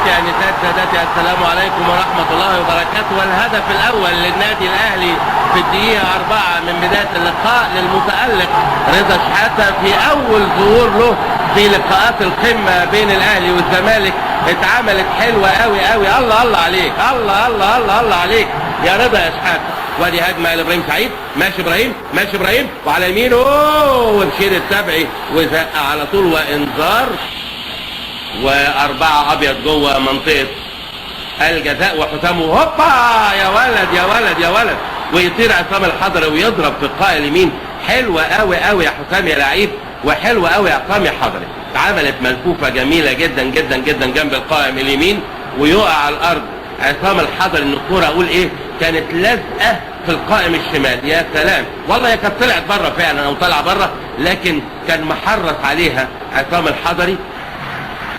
سيداتي انسات سادتي، السلام عليكم ورحمة الله وبركاته. والهدف الاول للنادي الاهلي في الدقيقة 4 من بداية اللقاء للمتالق رضا شحاته في اول ظهور له في لقاءات القمه بين الاهلي والزمالك. اتعملت حلوة قوي قوي، الله الله عليك، الله الله الله الله عليك يا رضا يا شحاته. وادي هجمة لابراهيم سعيد، ماشي ابراهيم، ماشي ابراهيم وعلى يمينه وبشير السبعي وزق على طول وانذار، وأربعة أبيض جوه منطقة الجزاء، وحسام هوبا يا ولد يا ولد يا ولد، ويطير عصام الحضري ويضرب في القائل اليمين. حلوة قوي قوي يا حسام يا لعيب، وحلوة قوي يا عصام يا حضري. اتعملت ملفوفة جميلة جدا جدا جدا جنب القائم اليمين، ويقع على الأرض عصام الحضري. إن الكورة أقول إيه، كانت لازقة في القائم الشمال. يا سلام والله، هي كانت طلعت بره فعلا أو طالعة بره، لكن كان محرص عليها عصام الحضري.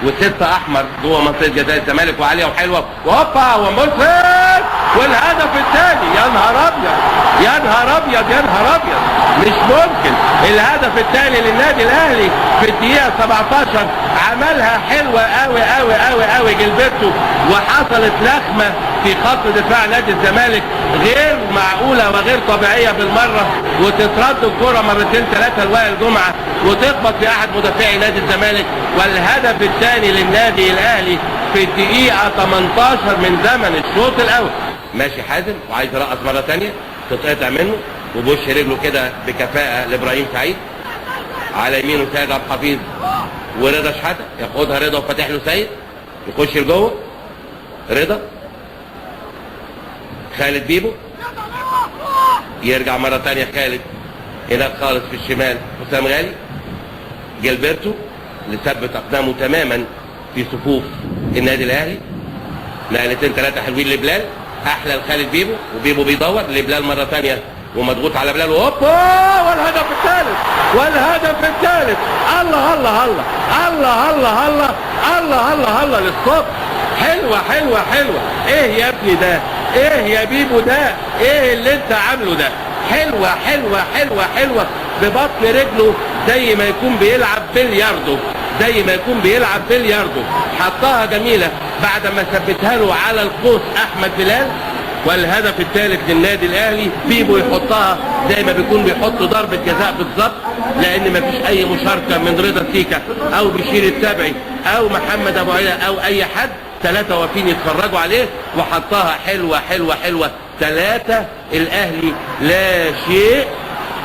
وستة احمر جوه منطقة جزاء الزمالك، وعاليه وحلوه وهوبا ومرسل، والهدف الثاني. يا نهار ابيض يا نهار ابيض يا نهار ابيض، مش ممكن. الهدف الثاني للنادي الاهلي في الدقيقة 17، عملها حلوة قوي قوي قوي قوي جilberto، وحصلت لخمه في خط دفاع نادي الزمالك غير معقولة وغير طبيعية بالمرة، وتترد الكره مرتين ثلاثة لوائل جمعه وتخبط في احد مدافعي نادي الزمالك. والهدف الثاني للنادي الاهلي في الدقيقة 18 من زمن الشوط الاول. ماشي حازم وعايز يرقص مرة ثانية، تتقطع منه وبوش رجله كده بكفاءة لابراهيم سعيد. على يمينه سيد عبد الحفيظ ورضا شحاته، ياخدها رضا وفاتح له سيد، يخش لجوه رضا، خالد بيبو يرجع مرة ثانية، خالد هناك خالص في الشمال حسام غالي، جilberto اللي ثبت اقدامه تماما في صفوف النادي الاهلي. نقلتين ثلاثة حلوين لبلال، احلى لخالد بيبو، وبيبو بيدور لبلال مرة ثانية ومضغوط على بلال، وهوبا والهدف الثالث، والهدف الثالث. الله الله الله الله الله الله الله الله الله للصبح. حلوة حلوة حلوة. ايه يا ابني ده؟ ايه يا بيبو ده؟ ايه اللي انت عامله ده؟ حلوة حلوة حلوة حلوة ببطن رجله، زي ما يكون بيلعب بلياردو، زي ما يكون بيلعب بلياردو. حطها جميلة بعد ما ثبتها له على القوس احمد بلال. والهدف الثالث للنادي الاهلي، بيبو يحطها زي ما بيكون بيحط ضربه جزاء بالظبط، لان مفيش اي مشاركة من رضا سيكا او بشير السبعي او محمد ابو علا او اي حد، ثلاثة واقفين يتفرجوا عليه، وحطها حلوة حلوة حلوة. 3 الاهلي لا شيء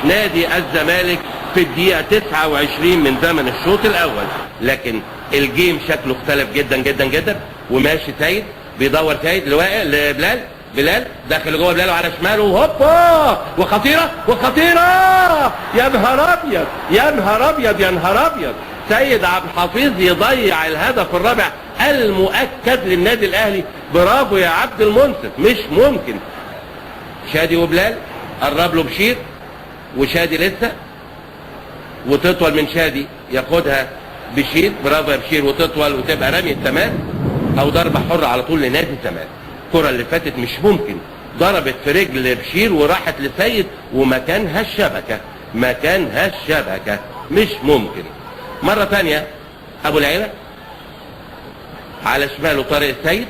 نادي الزمالك في الدقيقة 29 من زمن الشوط الاول. لكن ال game شكله اختلف جدا جدا جدا. وماشي سيد بيدور، سيد لوائل لبلال، بلال داخل جوه بلال وعلى شماله، وهوبا وخطيرة وخطيرة. يا نهار ابيض يا نهار ابيض يا نهار ابيض، سيد عبد الحفيظ يضيع الهدف الرابع المؤكد للنادي الاهلي. برافو يا عبد المنصف، مش ممكن. شادي وبلال قرب له بشير، وشادي لسه، وتطول من شادي ياخدها بشير. برافو يا بشير، وتطول وتبقى رمية التماس او ضربه حره على طول لنادي الزمالك. الكره اللي فاتت مش ممكن، ضربت في رجل بشير وراحت لسيد ومكانها الشبكة، مكانها الشبكة، مش ممكن. مرة ثانية ابو العيلة على شماله طارق السيد،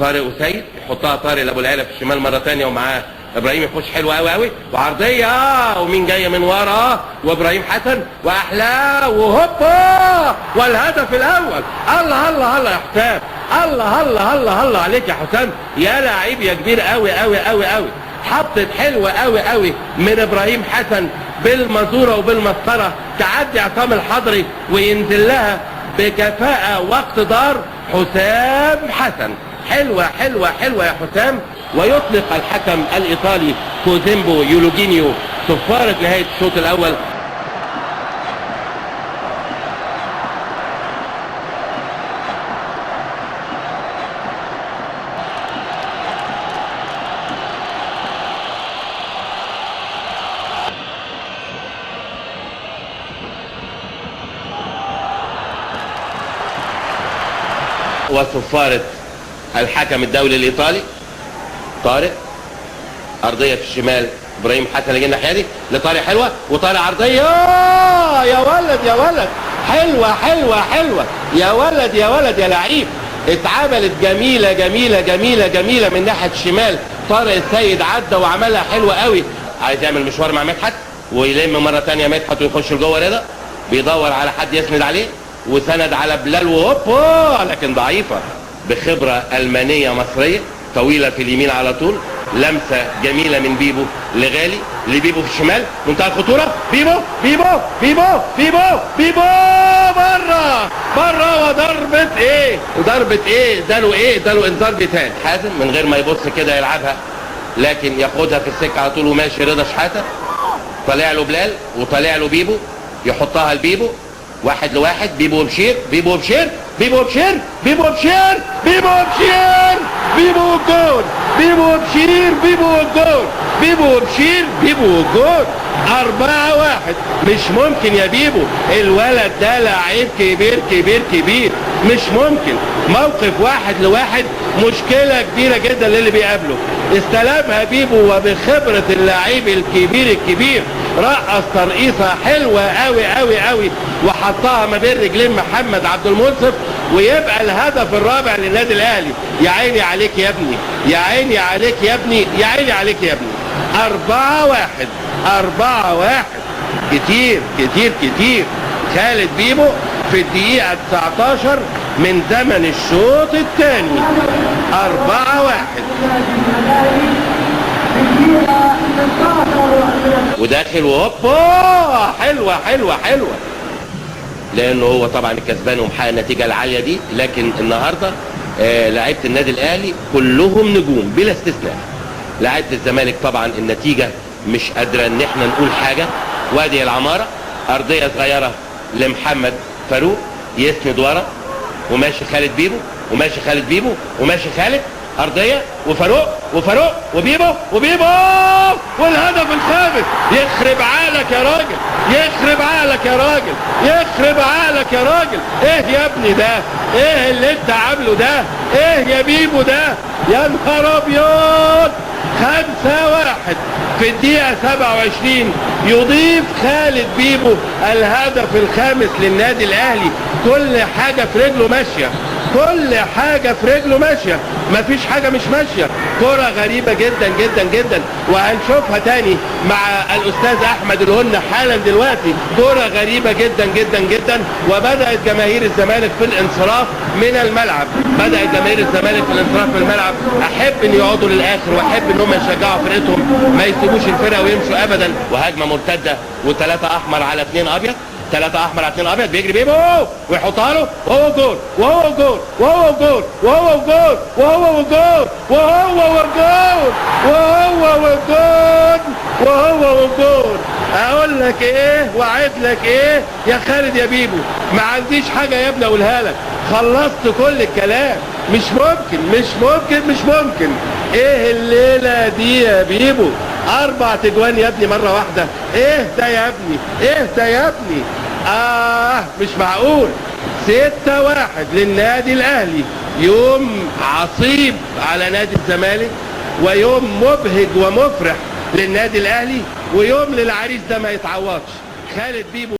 طارق وسيد يحطها طارق لابو العيلة في الشمال مرة ثانية، ومعاه ابراهيم يخش حلو قوي قوي، وعرضيه ومين جاية من ورا، وابراهيم حسن واحلى وهوبا والهدف الاول. الله الله الله يا حسام، الله الله الله الله عليك يا حسام، يا لعيب يا كبير قوي قوي قوي قوي. حطت حلوة قوي قوي من ابراهيم حسن بالمزوره وبالمسطره، تعدي عصام الحضري وينزل لها بكفاءة واقتدار حسام حسن. حلوة حلوة حلوة يا حسام. ويطلق الحكم الايطالي كوزيمبو يولوجينيو صفارة نهاية الشوط الاول. وصفارة الحكم الدولي الايطالي طارق، ارضية في الشمال ابراهيم حسن اللي جه الناحية دي لطارق، حلوة وطارق عرضية، يا ولد يا ولد، حلوة حلوة حلوة يا ولد يا ولد يا لعيب. اتعملت جميلة جميلة جميلة جميلة من ناحية الشمال. طارق السيد عدى وعملها حلوة قوي. عايز يعمل مشوار مع مدحت ويلم مرة ثانية مدحت ويخش لجوه. رضا بيدور على حد يسند عليه وسند على بلال وهوب، لكن ضعيفة. بخبره المانية مصرية طويلة في اليمين على طول، لمسه جميلة من بيبو لغالي، لبيبو في الشمال، منتهى الخطورة. بيبو بيبو بيبو بيبو بيبو بره بره، وضربه ايه وضربه ايه، اداله ايه، اداله انذار بتاني. حازم من غير ما يبص كده يلعبها، لكن ياخدها في السكة على طول وماشي رضا شحاته. طالع له بلال وطالع له بيبو، يحطها لبيبو، 1 لواحد. بيبو وبشير، بيبو وبشير، بيبو وبشير، بيبو وبشير، بيبو وبشير، بيبو والجول، بيبو وبشير، بيبو والجول، بيبو وبشير، بيبو والجول. 4-1. مش ممكن يا بيبو، الولد ده لعيب كبير كبير كبير، مش ممكن. موقف 1 لواحد مشكلة كبيرة جدا للي بيقابله. استلمها بيبو وبخبرة اللعيب الكبير الكبير رقص ترقيصة حلوة قوي قوي قوي وحطها ما بين رجلين محمد عبد المنصف، ويبقى الهدف الرابع للنادي الاهلي. يا عيني عليك يا ابني، يا عيني عليك يا ابني، يا عيني عليك يا ابني. 4-1، 4-1. كتير كتير كتير. خالد بيبو في الدقيقة 19 من زمن الشوط الثاني. 4-1. وداخل وهوب، حلوة حلوة حلوة، لأنه هو طبعا الكسبان ومحقق النتيجة العالية دي. لكن النهاردة لعيبة النادي الأهلي كلهم نجوم بلا استثناء. لعيبة الزمالك طبعا النتيجة مش قادرة إن احنا نقول حاجة. وادي العمارة، أرضية صغيرة لمحمد فاروق يسند ورا، وماشي خالد بيبو، وماشي خالد بيبو، وماشي خالد، أرضية وفاروق وفاروق وبيبو وبيبو، والهدف الخامس. يخرب عقلك يا راجل، يخرب عقلك يا راجل، يخرب عقلك يا راجل. ايه يا ابني ده؟ ايه اللي انت عامله ده؟ ايه يا بيبو ده؟ يا نهار ابيض. 5-1 في الدقيقة 27 يضيف خالد بيبو الهدف الخامس للنادي الأهلي. كل حاجة في رجله ماشية، كل حاجة في رجله ماشية، مفيش حاجة مش ماشية. كرة غريبة جدا جدا جدا، وهنشوفها تاني مع الأستاذ أحمد الهن حالا دلوقتي. كرة غريبة جدا جدا جدا، وبدأت جماهير الزمالك في الانصراف من الملعب. بدأت جماهير الزمالك في الانصراف من الملعب. أحب إن يقعدوا للآخر، وأحب إن هم يشجعوا فرقتهم، ما يسيبوش الفرقة ويمشوا أبدا. وهجمة مرتدة، و3 أحمر على 2 أبيض، 3 أحمر على 2 أبيض. بيجري بيبو ويحطها له، وهو جول وهو جول وهو جول وهو جول وهو جول وهو جول وهو جول وهو جول. اقول لك ايه واعد لك ايه يا خالد يا بيبو، ما عنديش حاجة يا ابني اقولها لك، خلصت كل الكلام. مش ممكن مش ممكن مش ممكن. ايه الليلة دي يا بيبو؟ 4 تجوان يا ابني مرة واحدة. ايه ده يا ابني؟ ايه ده يا ابني؟ مش معقول. 6-1 للنادي الاهلي. يوم عصيب على نادي الزمالك، ويوم مبهج ومفرح للنادي الاهلي، ويوم للعريس ده ما يتعوضش. خالد بيبو.